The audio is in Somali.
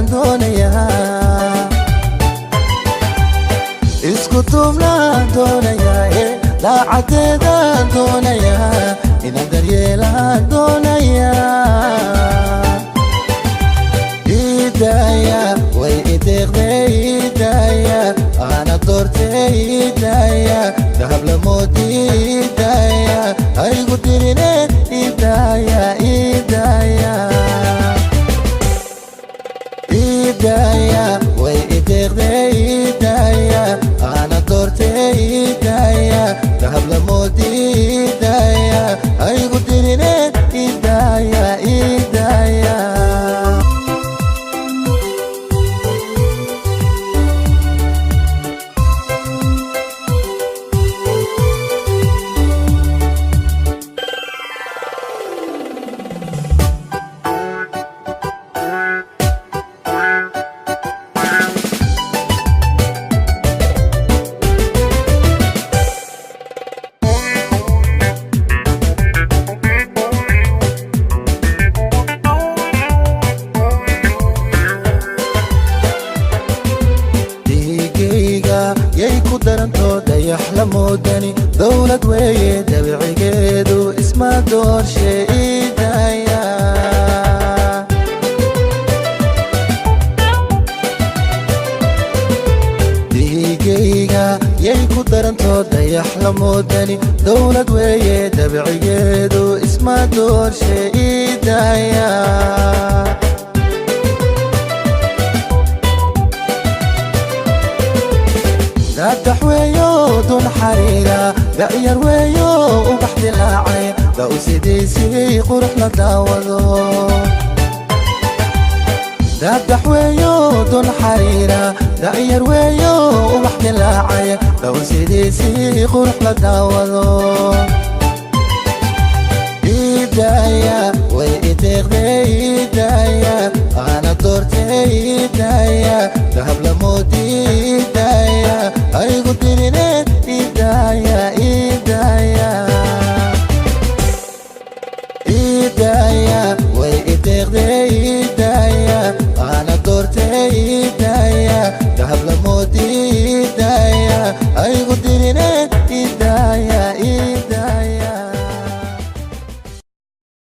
Daryeelaan doonayaa, isku duubnaan doonayaa, daacadeedaan doonayaa, inaan daryeelaan doonayaa. Idaya, way ideeqday idaya, ana doortay idaya, dahab lamoodi idaya, haygu dirine idaya, idaya, idaya, way ideeqday idaya, ana doortay idaya, dahab lamoodi idaya, haygu dirine idaya, idaya. Dhiigayga yay ku darantoo dayax la moodani, dowlad weeye dabicigeedu, isma doorshe idaya. Dhiigayga yay ku darantoo dayax la moodani, dowlad weeye dabicigeedu, isma doorshe idaya. Daadax weeyo dun xariira, da'yar weeyo ubax dilaacay, da'u sidiisii qurux la daawado. Daadax weeyo dun xariira, da'yar weeyo ubax dilaacay, da'u sidiisii qurux la daawado. Idaya.